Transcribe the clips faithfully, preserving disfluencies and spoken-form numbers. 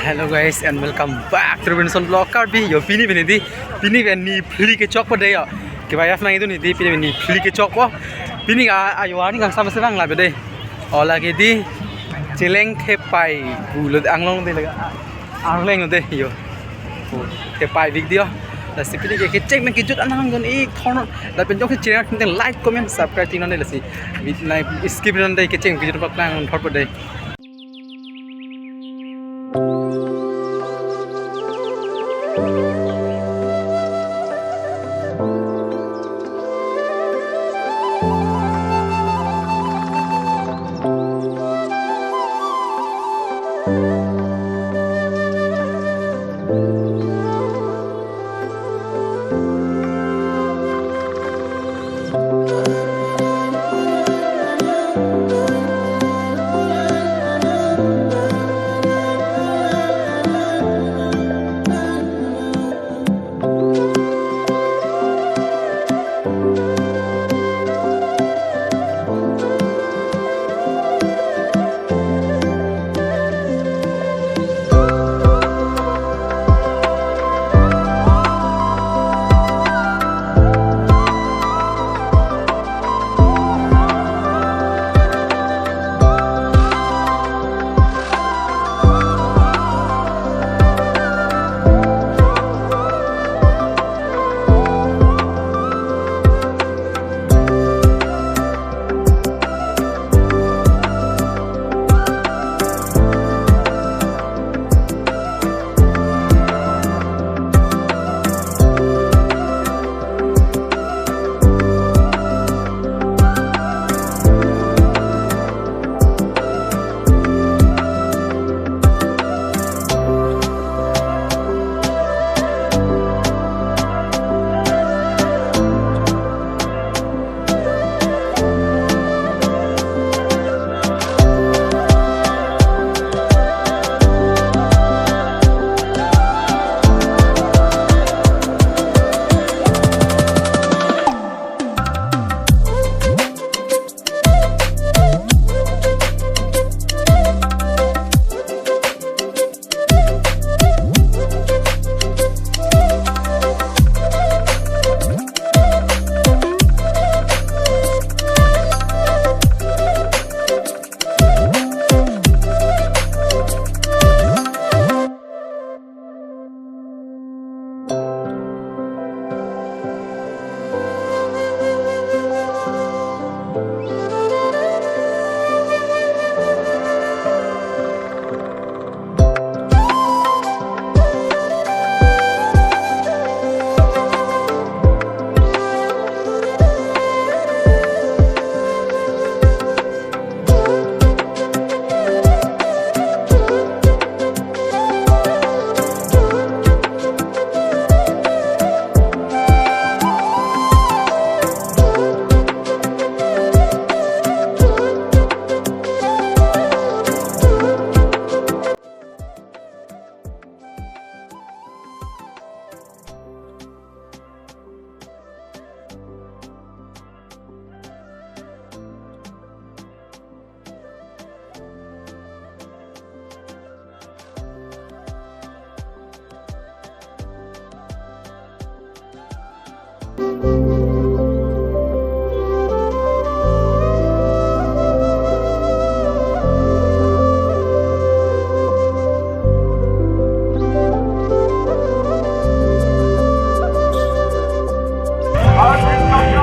Hello guys and welcome back to Robinson Vlog Karbi. Yo, pini pen di, pini pen niphli kechokpo de yo. Kevang nangdun di, pini pen niphli kechokpo. Pini ka ayo ani kang sama serang la de. O lake di Chileng Thepai pu lo, anglong de laga. Arleng de yo. O, thepai big di yo. Lasi pini ke kecheng pen kejut an hangdun ik thon. Lapen jongsi channel pen like, comment, subscribe ting non de lasi. Video nang skip non de, kecheng kejut paklang thorpo de.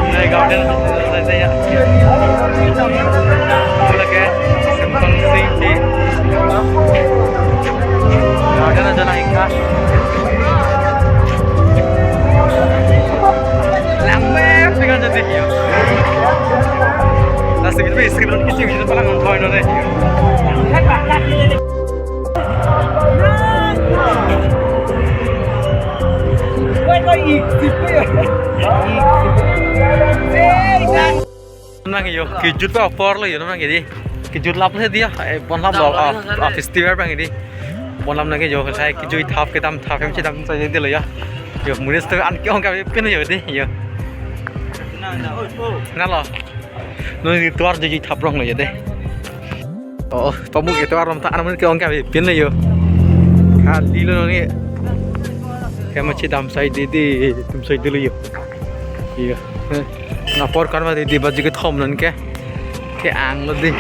Nai garden, lake, simpang sing di. Garden aja nang ikha. Lambe, pikan jadi yo. Nasi gitu, istri belum kecil gitu, palang ngomong no deh. Nang yo, kejut pa apor lo yo, nang di. Kejut lap le dia, eh, bon lap lo, ah, ah, festival bang di. Bon lap nang yo, sai kejut thap kedam thap hem chedam sai di lo ya. Yo, munis to an ke-ong kavepin yo di, yo. Na lo. Nang di tuar jadi thap rong lo ya de. Oh, pamuk itu aram ta aram ke-ong kavepin lo yo. Kali lo nonke. Kema chedam sai dei dei, tum sai dei lo yo. Iya. Apor karma dei dei, baji kethom nonke. Ke-ang lo dei.